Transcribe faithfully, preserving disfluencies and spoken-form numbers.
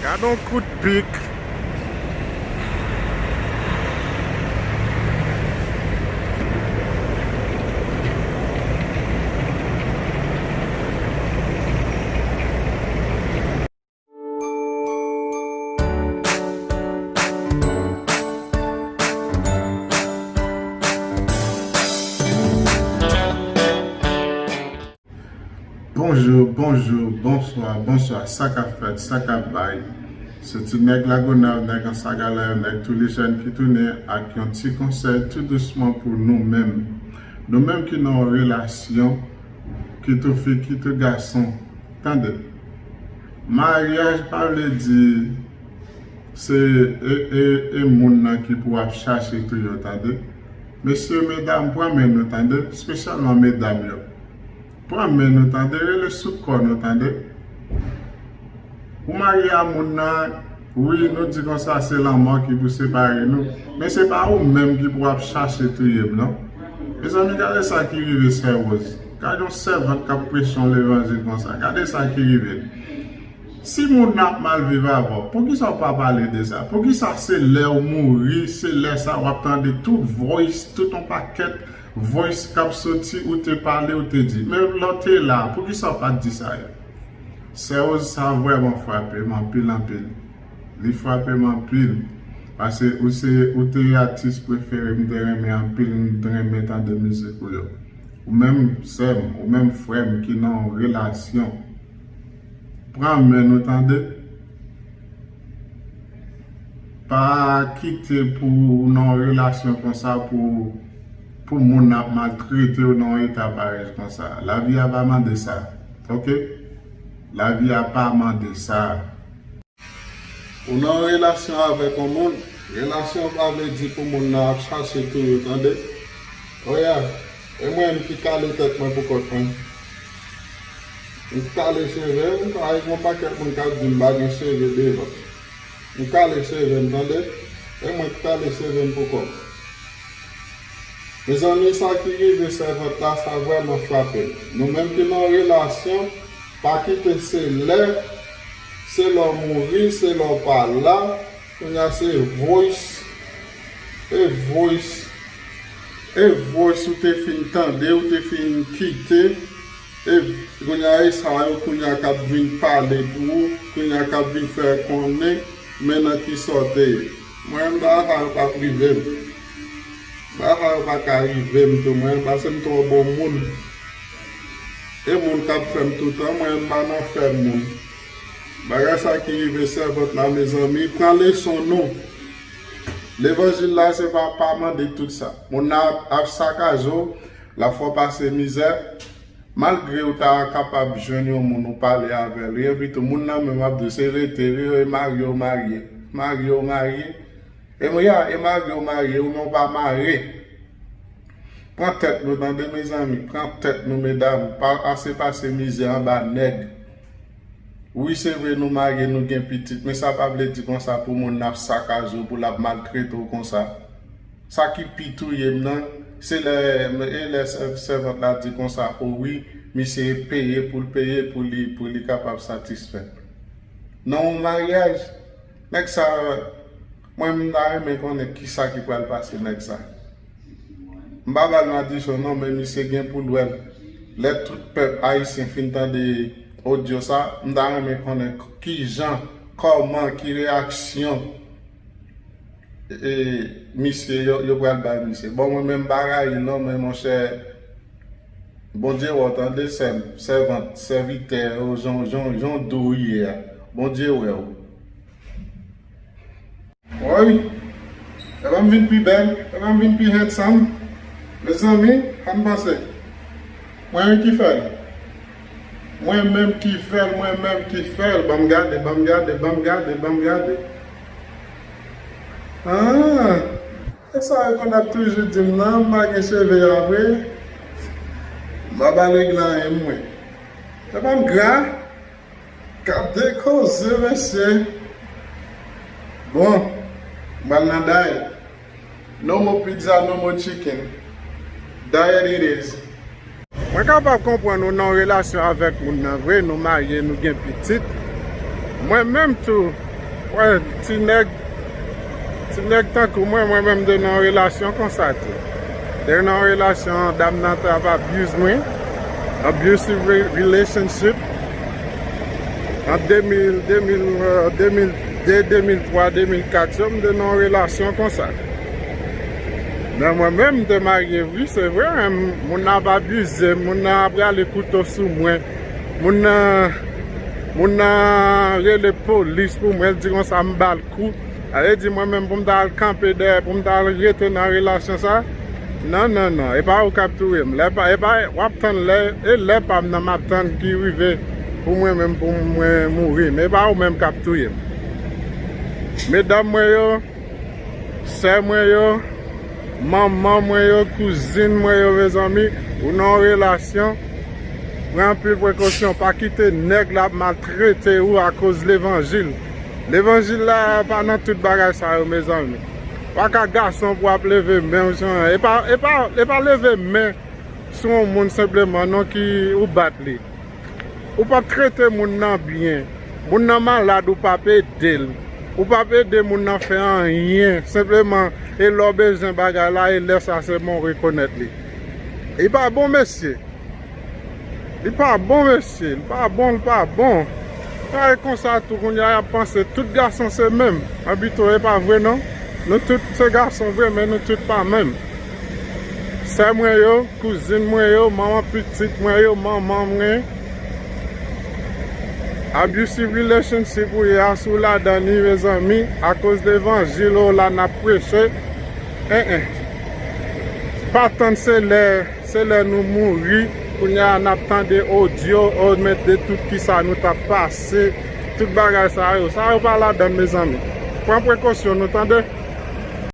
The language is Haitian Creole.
Gad yon kout pik. Bonjou, bonjou, bonswa, bonswa, sa k ap fèt, sa k ap bay. Se ti nèg Lagonav, nèg Anse à Galère, nèg Toulichèn ki tounen ak yon ti konsèy tou dousman pou nou menm. Nou menm ki nan yon relasyon, ki tou fi, ki tou gason, tande. Maryaj pa vle di se e, e, e moun nan ki pou ap chache touye w, tande. Mesye, medam, pran men nou, tande, espesyalman medam yo. Pran men nou, tande, rele sou kò nou, tande. Ou marye a moun nan, wi, nou di konsa se lanmò ki pou separe nou, men se pa ou menm ki pou ap chache touye m, non. Mezanmi, gade sa ki rive sè Rose. Gade yon sèvant k ap preche yon levanjil konsa. Gade sa ki rive l. Si moun nan ap mal viv avè w, poukisa w pa pale de sa? Poukisa se lè w mouri, se lè sa w ap tande tout voice, tout yon pakèt voice k ap soti, ou te pale, ou te di? Men lè w te la, poukisa w pa t di sa yo? Sè Rose, sa vrèman frape m anpil, anpil. Li frape m anpil. Paske ou se, ou te atis prefere m, te renmen anpil, m te renmen tande mizik ou yo. Ou menm sè m, ou menm frè m ki nan yon relasyon, pran men nou, tande. Pa kite pou nan yon relasyon konsa pou, pou moun ap maltrete w nan yon eta parèy konsa. Lavi a pa mande sa. Oke? Lavi a pa mande sa. Ou nan yon relasyon avèk yon moun, relasyon pa vle di pou moun nan ap chache touye w, tande. Oya, e mwen menm ki kale tèt mwen pou kont mwen. M kale cheve m, pa gen yon pakèt moun k ap di m pa gen cheve devan. M kale cheve m, tande. E mwen k kale cheve m pou kò m. Mezanmi, sa ki rive sèvant la, sa vrèman frape m. Nou menm ki nan relasyon, pa kite se lè, se lè w mouri, se lè w pa la, kounye a se voice, e voice, e voice ou te fin tande, ou te fin kite, e kounye a e sa yo kounye a k ap vin pale pou ou, kounye a k ap vin fè konnen men nan kisa w te ye. Mwen menm bagay sa yo p ap rive m. Bagay sa yo pa ka rive m tou mwen, paske m twò bon moun. E moun k ap fè m toutan, mwen m pa nan fè moun. Bagay sa ki rive sèvant la, mezanmi, pran leson nou. Levanjil la, se pa, pa mande tout sa. Moun nan ap, ap sakaje w, l ap fè w pase mizè. Malgre ou ta kapab jwenn yon moun ou pale avè l, wi, epi tou moun nan menm ap di w se rete, wi, e marye w marye. Marye w marye. E mwen, ya, e marye w marye, ou men w pa mare. Pran tèt nou, tande, mezanmi, pran tèt nou, medam, pa ase pase mizè anba nèg. Wi, se vre, nou marye, nou gen pitit, men sa pa vle di konsa pou moun nan ap sakaje w, pou l ap maltrete w konsa. Sa ki pi touye m nan, se lè, e lè sè-, sèvant la di konsa, o wi, misye peye pou l peye pou li, pou li kapab satisfè. Nan yon maryaj, nèg sa, mwen m ta renmen konnen kisa ki pral pase nèg sa. M pa ba l madichon non, men misye gen pou l wè l. Lè tout pèp ayisyen fin tande odyo sa, m ta renmen konnen k-, kijan, kòman, ki reyaksyon e, misye, yo, yo pral bay misye. Bon, mwen menm m pa rayi l non, men monchè, Bondye wè w tande, sè m, sèvant, sèvitè, o, jan, jan, jan w dou w ye a. Bondye wè w. Woy, epa m vin pi bèl, epa m vin pi handsome. Mezanmi, sa n panse? Mwen menm ki fè l. Mwen menm ki fè l, mwen menm ki fè l. Ban m gade, ban m gade, ban m gade, ban m gade. Ah, e sa yo konn ap toujou di m nan, m pa gen cheve a vre. M pa ba règle anyen mwen. Se pa m gra. Gade koze, mesye. Bon, m pral nan diet. No more pizza, no more chicken. Diet it is. Mwen kapab konprann ou nan yon relasyon avèk moun nan vre, nou marye, nou gen pitit. Mwen menm tou, Wè, ti nèg, ti nèg tankou mwen, mwen menm te nan yon relasyon konsa tou. Te nan yon relasyon, dam nan t ap abuse mwen, abusive re- relationship. An de mil, de mil, euh, de mil de, de mil twa, de mil kat yo, m te nan yon relasyon konsa. Men mwen menm, m te marye, wi, se vre, men moun nan ap abize m, moun nan ap rale kouto sou mwen, moun nan, moun nan rele polis pou mwen, l di konsa m ba l kou. Sa vle di mwen menm pou m ta al kanpe dèyè, pou m ta al rete nan relasyon sa? Non, non, non, e pa ou k ap touye m. Lè pa, e pa, w ap tann lè, e lè pa m nan m ap tann ki rive pou mwen menm, pou mwen mouri. Men e pa ou menm k ap touye m. Medam mwen yo, sè mwen yo, manman mwen yo, kouzin mwen yo, mezanmi, ou nan yon relasyon, pran anpil prekosyon, pa kite nèg la ap maltrete ou akoz levanjil. Levanjil la pa nan tout bagay sa yo, mezanmi. Pa ka gason pou ap leve men w sou yon, e pa, e pa, e pa leve men sou yon moun senpleman non ki ou bat li. Ou p ap trete moun nan byen. Moun nan malad, ou p ap ede l. Ou p ap ede moun nan fè anyen. Senpleman, e lè w bezwen bagay la, e lè sa sèlman w rekonèt li. Li pa bon, mesye. Li pa bon, mesye. Li pa bon, li pa bon. Sa e konsa tou, kounye a, y ap panse tout gason se menm. Anbito, e pa vre, non. Nou tout se gason vre, men nou tout pa menm. Sè mwen yo, kouzin mwen yo, manman pitit mwen yo, manman mwen. Abusive relationship ou ye a, si w ladan li, mezanmi, akoz levanjil ou la n ap preche. En, en. Pa tann se lè, se lè nou mouri, kounye a n ap tande odyo, o, men de tout kisa nou t ap pase, tout bagay sa yo. Sa yo pa ladan, mezanmi. Pran prekosyon nou, tande.